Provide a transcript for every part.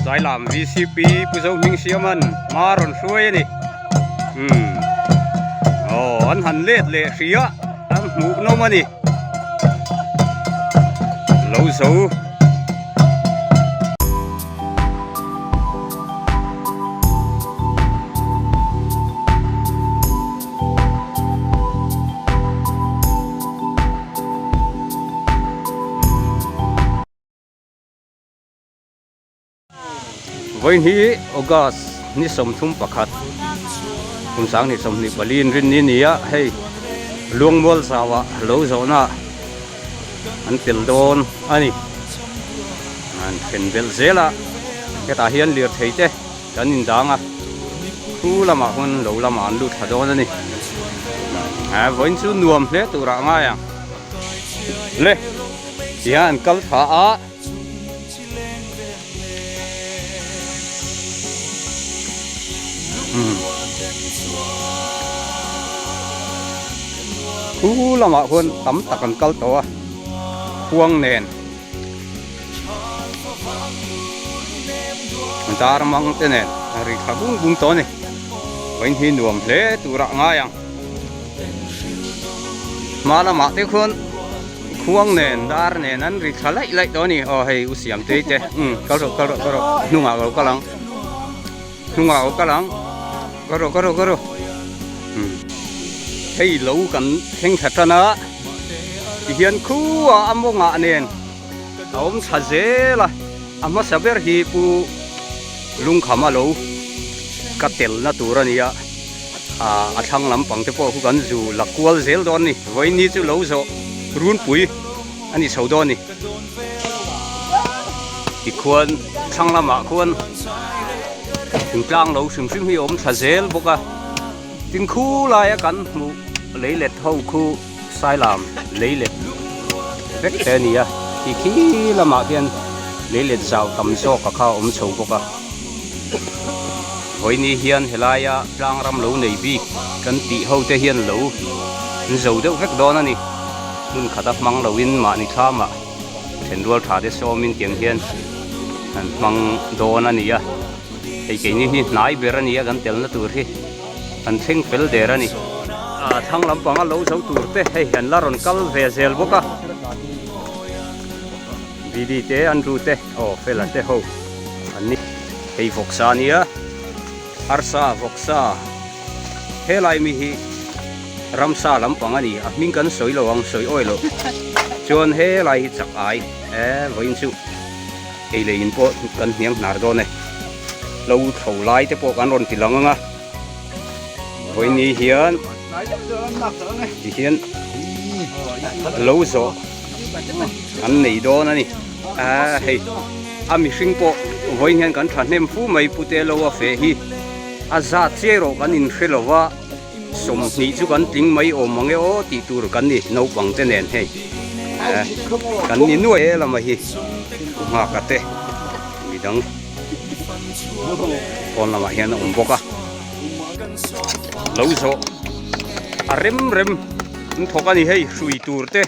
Sailam VCP Pu Zohming Siaman hma rawn hruai a ni. Umm aw an han let leh hria an hmuh nawm a ni. Lo zo. Vawiin hi August ni 31 kum 2024 in rinni ni a hei Luangmual zauah lo zawhna an tel dawn a ni an then belh zel a hetah hian lirthei te kan indang a khu lamah hun lo lamah an lut thla dawn a ni vawiin chu nuam hle turah a ngai ang le tihian an kal thla a. Khu lamah khuan tam tak an kal tawh a khuang nen dar mang te nen a ri thla bung bung tawh a ni vawiin hi nuam hle turah a ngai ang hma lamah te khuan. Khuang nen dar nen an ri thla laih laih tawh a ni. Aw hei u siam tei te umm kal rawh kal rawh kal rawh hnungah ka lo kal ang hnungah ka lo kal ang kal rawh kal rawh kal rawh umm hei lo kan thleng thla tan a tihian khuah a mawngah nen a awm thla zel a a hmasa ber hi pu lungkham a lo ka telna tur a ni a. Ah a thlang lampang te pawh khu kan zu la kual zel dawn a ni vawiin ni chu lo zawh runpui a ni chho dawn a ni tikhuan thlang lamah khuan thingtlang lo hrim hrim hi a awm thla zel bawk a tin khu laia kan hmuh leilet ho khu sailam leilet vek te a ni a ti khi lamah khian leilet zau tam zawk a kha a awm chho bawk a. Vawiini hian helaia tlang ram lo nei bik kan tih ho te hian lo an zo deuh vek dawn a ni. Hmun khata hmang loin mahni thlamah thenrual tha te sawmin tiang hian an hmang dawn a ni a. Hei keini hi hnai ber a ni a kan telna tur hi an thleng fel der a ni. A thlang lampanga lo zo tur te hei an la rawn kal ve zel bawk a. Bidi te Andrew te aw Fela te ho an ni. Hei vawksa a nia, arsa vawksa helai mi hi ramsa lampang a ni a hming kan sawi lo ang sawi awi loh chuan helai hi chak ai e vawiin chu ei leh in pawh kan hniang hnar dawn e lo thlo lai te pawh kan rawn ti lang ang a vawiin ni hian tihian lo zawh. An nei dawn a ni a hei a mihring pawh vawiin hian kan thahnem fu mai pute lo a feh hi a zat chiai rawh kan inhre lo va 20 chu kan tling mai awm ang e aw tih tur kan ni naupang te nen hei kan ni nuai e lama hi nghak a te midang pawn lamah hian a awm bawk a lo zawh a rem rem an thawk a ni hei hrui tur te.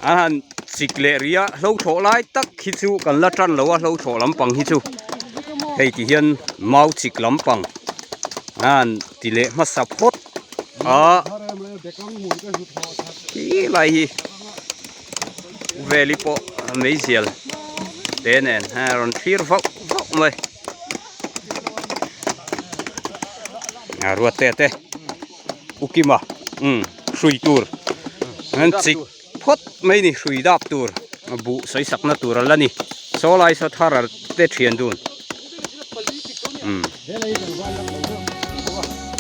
A han chik leh rih a hlo thlawh lai tak hi chu kan la tan lo a hlo thlawh lampang hi chu hei ti hian mau chik lampang a han ti leh hmasa phawt a khi lai hi veli pawh meizial te nen a rawn thlir vauh vauh mai a ruat te te. Ukima umm hrui tur an chik phawt mai ni hrui dap tur buh sawi sakna tur a la ni saw lai saw thar a te thian dun umm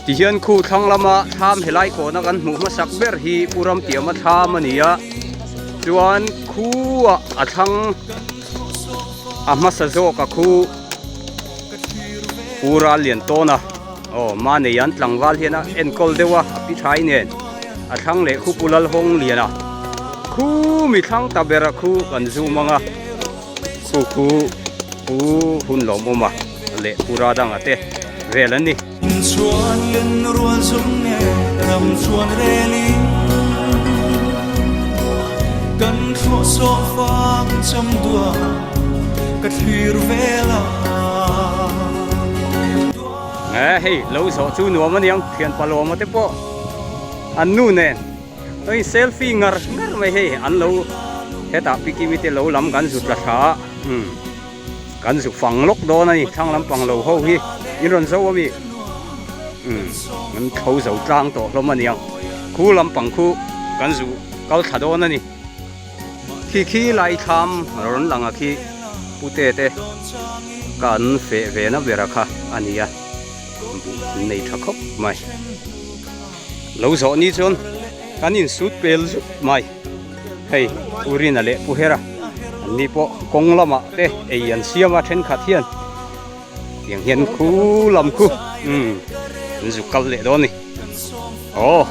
tihian khu thlang lama thlam helai kawna kan hmuh hmasak ber hi Pu Ramtiama thlam a ni a chuan khuah a thlang a hmasa zawk a khu Pu Ralliantawna. Aw mahni an tlangval hian a enkawl deuh a a pi thlai nen a thlang leh khu pu Lalhawng lian a khu mi thlang ta ber a khu kan zoom ang a khu khu pu hun lawmawm a leh pu Radanga te vel an ni. Chuan len rual zum nge ram chuan relin kan thlawh sawm fang cham duah ka thlir vel a. Eh hei lo zawh chu nuam aniang thian palawma te pawh an nu nen hei selfie ngar ngar mai hei an lo hetah pikimi te lo lam kan zut la thla a umm kan zu fang lawk dawn a ni thlang lampang lo ho hi in rawn zo ami umm an tho zo tlang tawh hlawm aniang khu lampang khu kan zu kal thla dawn a ni. Khi khi lai thlam rawn lang a khi pute te kan feh ve na ber a kha a ni a buh an nei tha khawp mai lo zawh ni chuan kan insut pel zut mai hei Urina leh Pu Hera an ni pawh kawng lamah te ei an siam a thenkhat hian tiang hian khu lam khu umm an zuk kal leh dawn a ni aw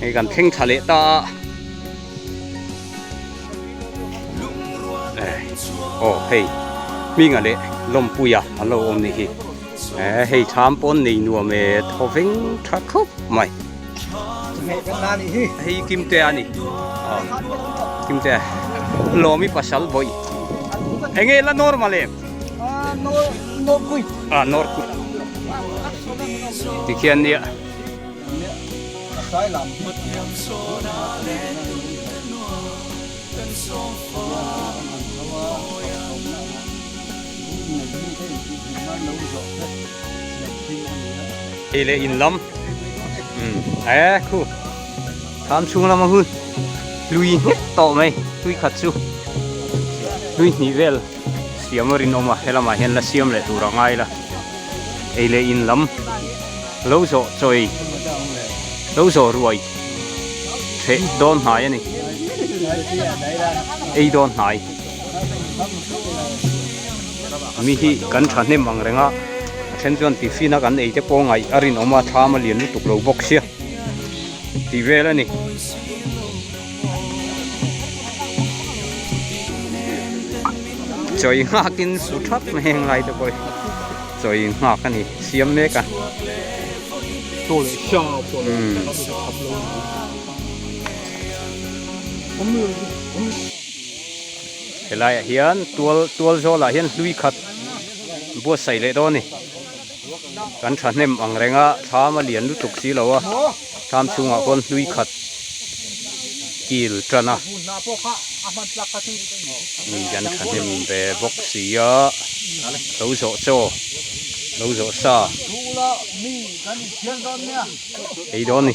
hei kan thleng thla leh ta a. Aw hei hminga leh lawmpuia an lo awm nih hi eh hei thlam pawn nei nuam e thaw veng tha khawp mai hei kimte a ni aw kimte lawmi pasal vawi enge la normal em a nor tikhian nia. Hei leh in lam eh khu tham chhung lama hun hlui nghet tawh mai hlui khat chu hlui hnih vel siam a rinawm a helamah hian la siam leh tur a ngai la ei leh in lam. Lo zawh chawi, lo zawh ruai hreh dawn hnai a ni. Ei dawn hnai. Mi hi kan thahnem ang reng a, a then chuan tiffin a kan ei te pawh ngaih a rinawm a, thlam a lian lutuk lo bawk sia tih vel a ni. Chawi nghakin su thap mai heng lai te pawh hi. Chawi nghak a ni siam mek a. Helai ah hian tual tual zawl ah hian hlui khat buatsaih leh dawn a ni. Kan thahnem ang reng a thlam a lian lutuk si lo a thlam chhungah khawn hlui khat kil tan a mi kan thahnem ve bawk si a lo zawh chaw lo zawh sa ei dawn a ni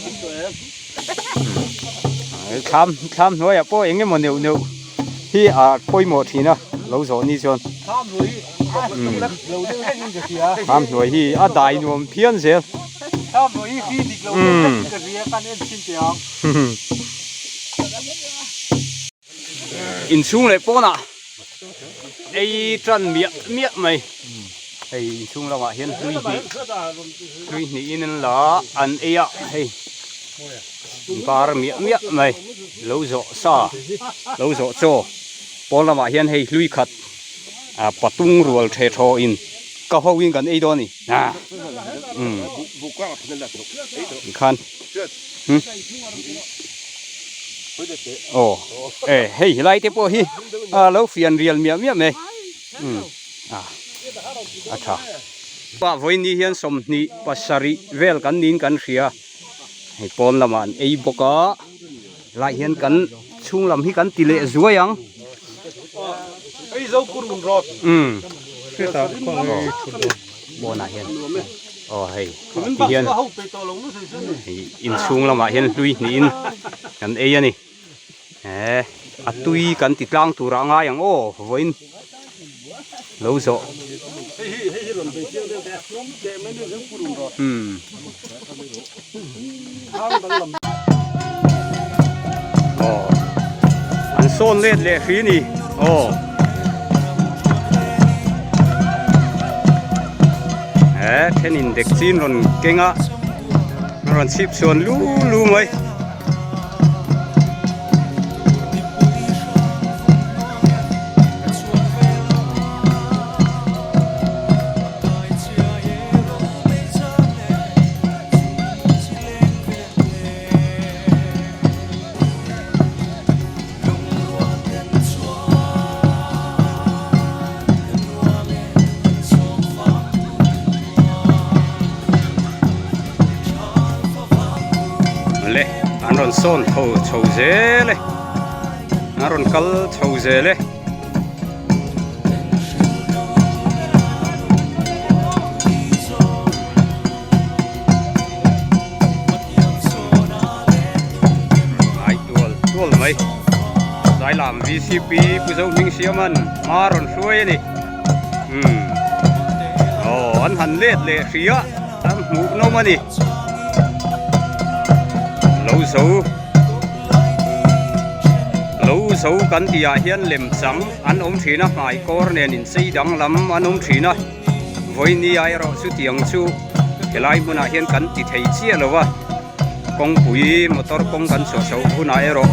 thlam thlam hnuaiah pawh eng emaw neuh neuh hi a pawimawh thin a lo zawh ni chuan thlam hnuai hi a dai nuam phian zel inchhung leh pawnah ei tan miah miah mai hei inchhung lamah hian hlui hnih hlui hnihin an la a an ei a hei bar miah miah mai lo zawh sa lo zawh chaw pawn lamah hian hei hlui khat ah patung rual the thaw in ka ho in kan ei dawn a ni ah umm tikhan hmm aw e hei helai te pawh hi a lo fian rial miah miah mai umm ah a tha pa vawiin ni hian 27 vel kan niin kan hria hei pawn lamah an ei bawk a helai hian kan chhung lam hi kan ti leh zuai ang umm pawnah hian aw hei ti hian hei inchhung lamah hian hlui hnihin kan ei a ni eh a tui kan ti tlang turah a ngai ang aw vawiin lo zawh umm. Aw an sawn let leh hri ni aw he thenin dek chin rawn keng a rawn chhip chhuan lu lu mai. An rawn sawn tho chho zel e. An rawn kal chho zel e. Ai tual tual mai. Zailam VCP Pu Zohming Siaman hma rawn hruai a ni. Umm. Aw an han let leh hria an hmuh nawm a ni. Lo zo Lo zo kan tih ah hian lem chang an awm thin a hmai kawr nen inchei danglam an awm thin a vawiini ah erawh chutiang chu helai hmunah hian kan ti thei chiah lo a kawngpui motor kawng kan chhuah chhoh hunah erawh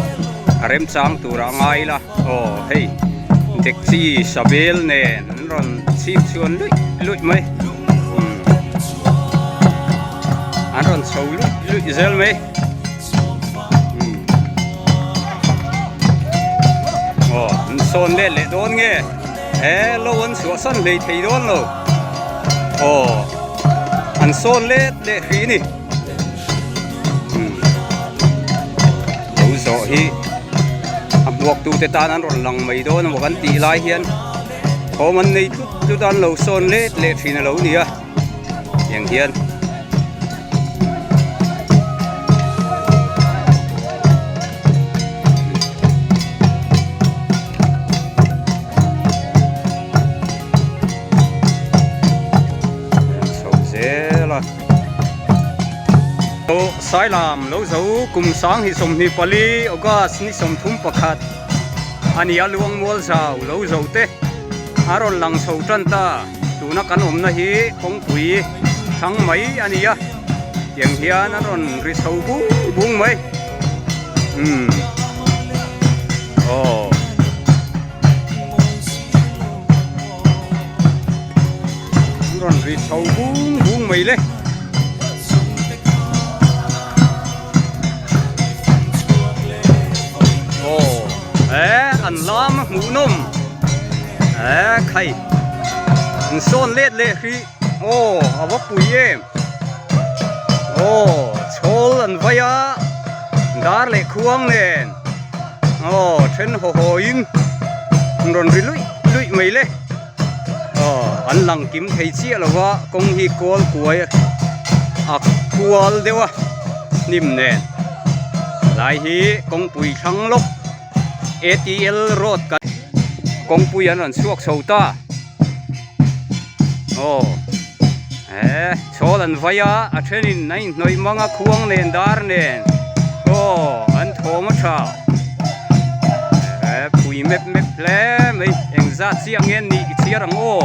a remchang tur a ngai la aw hei dekchi sabel nen an rawn chhip chhuan luih luih mai. An rawn chho luih luih zel mai aw an sawn let leh dawn nge he lo an chhuah san hlei thei dawn lo aw an sawn let leh hrih a ni lo zawh hi a hmuak tu te tan an rawn lang mai dawn emaw kan tih lai hian. Thawm an nei tlut tlut a an lo sawn let leh thin a lo ni a tiang hian chho zel a Sailam lo zo kum 2024 August ni 31. A ni a luang mual zau lo zo te a rawn lang chho tan ta tuna kan awmna hi kawngpui thlang mai a ni a tiang hian a rawn ri chho bung bung mai umm aw an rawn ri chho bung bung mai le. Aw he an lam a hmuh nawm he khai an sawn let leh hrih aw a va pui em aw chhawl an vai a dar leh khuang nen aw then haw haw in an rawn ri luih luih mai le aw an lang kim thei chiah lo va kawng hi kual kuai a kual deuh a hnim nen lai hi kawngpui thlang lawk A_T_L road kan kawngpui an rawn chhuak chho ta aw he chhawl an vai a a thenin a inhnawih mang a khuang nen dar nen aw an thawm a tha. Pui mep mep hle mai engzat chiah nge nih i chhiar ang aw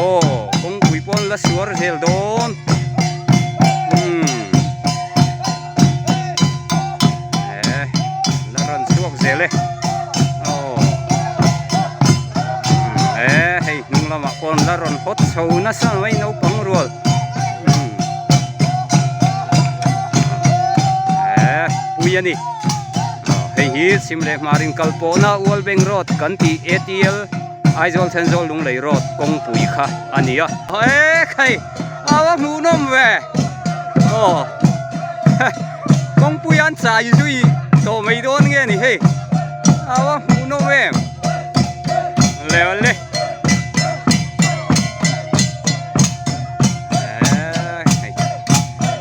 aw kawngpui pawh an la suar zel dawn umm he la rawn chhuak zel e aw he hei hnung lamah pawh an la rawn hawt chho nasa mai naupang rual umm he pui a ni. Hei hi chhim leh hmar inkal pawhna Ualbeng Road kan tih ATL Aizawl Thenzawl Lunglei Road kawngpui kha a ni a. He khai a va hmuhnawm ve aw kawngpui an chai zui tawh mai dawn nge ni hei a va hmuhnawm em le le.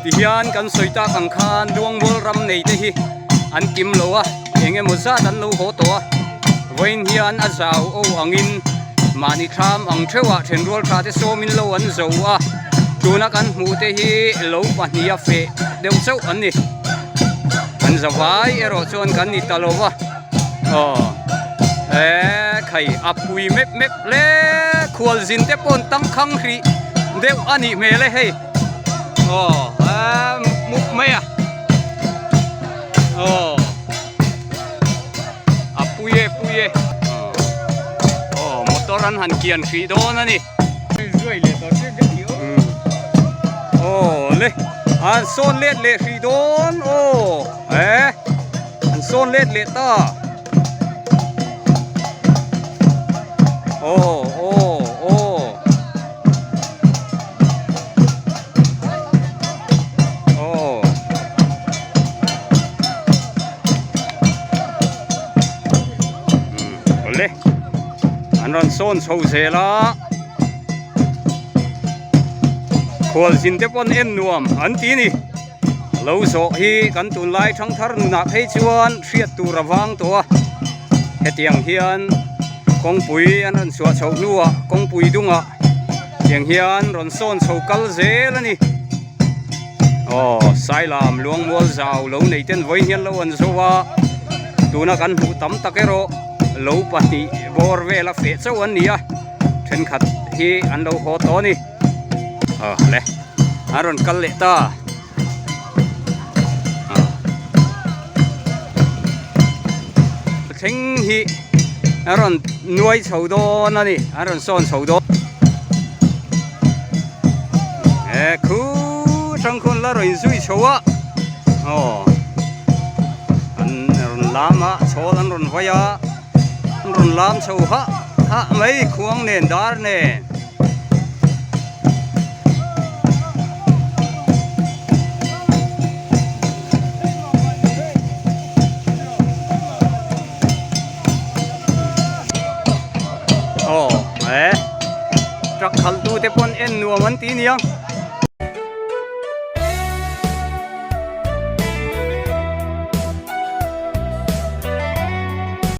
Tihian kan sawi tak ang khan Luangmual ram nei te hi an kim lo a, eng emaw zat an lo haw tawh a, vawiin hian a zau o angin mahni thlam ang theuhah thenrual tha te sawmin lo an zo a, tuna kan hmuh te hi lo pahniha feh deuh chauh an ni. An zavai erawh chuan kan ni ta lo va, aw he khai a pui mep mep hle, khualzin te pawh an tangkhang hrih deuh a nih hmel e hei. Aw a mup mai a aw a pui e pui e aw motor an han kian hrih dawn a ni aw le an sawn let leh hrih dawn aw e an sawn let leh ta aw aw aw. Aw. sawn chho zel a, khualzin te pawn en nuam an ti ni. Lo zawh hi kan tunlai thangthar nunah phei chuan hriat tur a vang tawh a, hetiang hian kawngpui an rawn chhuah chhoh hnuah kawngpui dungah tiang hian rawn sawn chho kal zel a ni. Aw Sailam Luangmual zau lo nei ten vawiin hian lo an zo a, tuna kan hmuh tam tak erawh lo pahnih bawr vela feh chauh an ni a, thenkhat hi an lo haw tawh a ni. Aw le an rawn kal leh ta. Thleng hi an rawn nuai chho dawn a ni an rawn sawn chho dawn. He khu tang khawn la rawn inzui chho a aw an rawn lam a chhawl an rawn vai a an rawn lam chho hah hah mai khuang nen dar nen. Aw he truck khalh tu te pawn en nuam an ti nia.